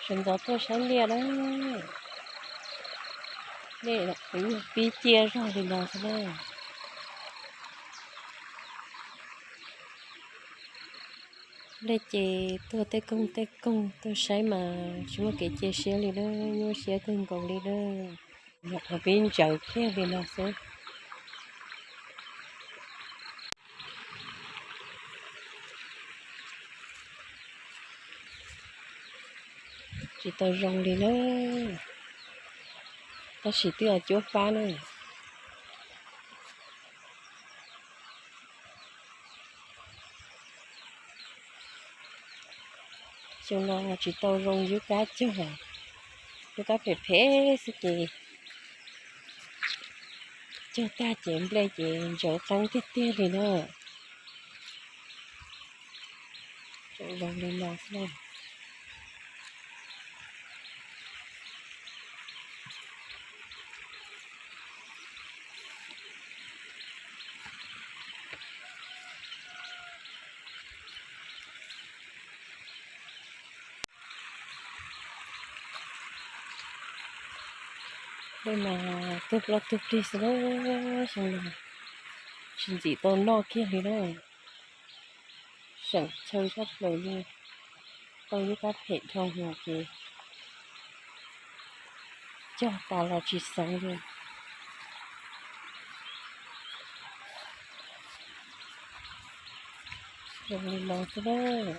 Sawv ntxov tuaj saib liaj na. Liaj kuv pib ciaj zog li no xwb na. Liaj ces tuaj tej koog tej koog tuaj saib mas tsis muaj kev cia siab li na, nyuaj siab kawg nkaus li na. Nyuam qhuav pib ntsawv kiag li no xwb. Tsis tau zoo li na, tab sis twb cuab fab na. Xyoo no tsis tau zoo yub kab cog, yub kab phem phem xwb ces cog tag ces nplej ces ntsawv qeeb tiag tiag li na. Zoo li no xwb na. Peb mas tug plaub tug plig xwb na, xyoo no tsis ntxim tau noj kiag li na. Seem chaw sab plaws li, tau yub kab phem dhau hwv ces cog tas los tsis xeev li. Zoo li no xwb na.